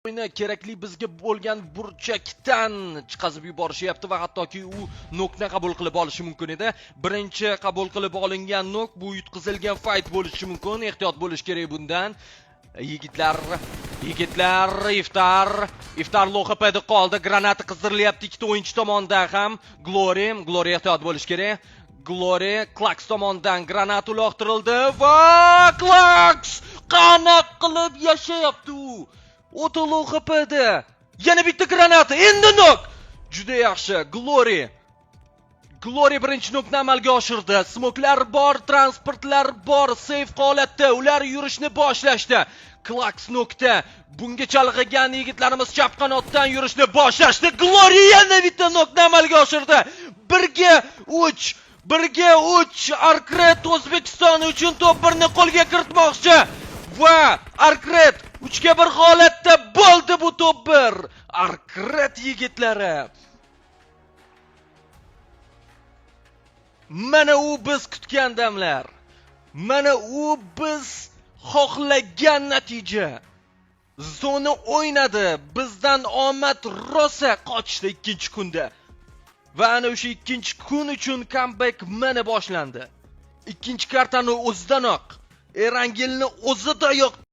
O'yini kerakli bizga bo'lgan burchakdan chiqazib yuborishyapti va hattoki u nokni qabul qilib olishi mumkin edi. Birinchi qabul qilib olingan nok bu yutqizilgan fight bo'lishi mumkin. Ehtiyot bo'lish kerak bundan. Yigitlar, yigitlar, Iftar, Iftar low HPda qoldi. Granata qizdirilyapti ikkita o'yinchi tomonidan ham. Glory, Glory, ehtiyot bo'lish kerak. Glory, Klax tomonidan granata uloqtirildi va Klax qanaqa qilib yashayapti u? O'ta low HPda. Yana bitta granata, endi nok. Juda yaxshi, Glory. Glory birinchi nokni amalga oshirdi. Smoklar bor, transportlar bor, safe holatda ular yurishni boshlashdi. Klax nokda bunga chalg'igan yigitlarimiz chap qanotdan yurishni boshlashdi. Glory yana bitta nokni amalga oshirdi. 1 ga 3, 1 ga 3. Arkred O'zbekiston uchun top birni qo'lga kiritmoqchi. Va Arkred 3 ga 1 holatda bo'ldi bu top 1. Arkred yigitlari. Mana u biz kutgan damlar. Mana u biz xohlagan natija. Zona o'ynadi. Bizdan omad rosa qochdi ikkinchi kunda. Va ana o'sha ikkinchi kun uchun comeback mana boshlandi. Ikkinchi kartani o'zidanoq, Erangelni o'zidayoq.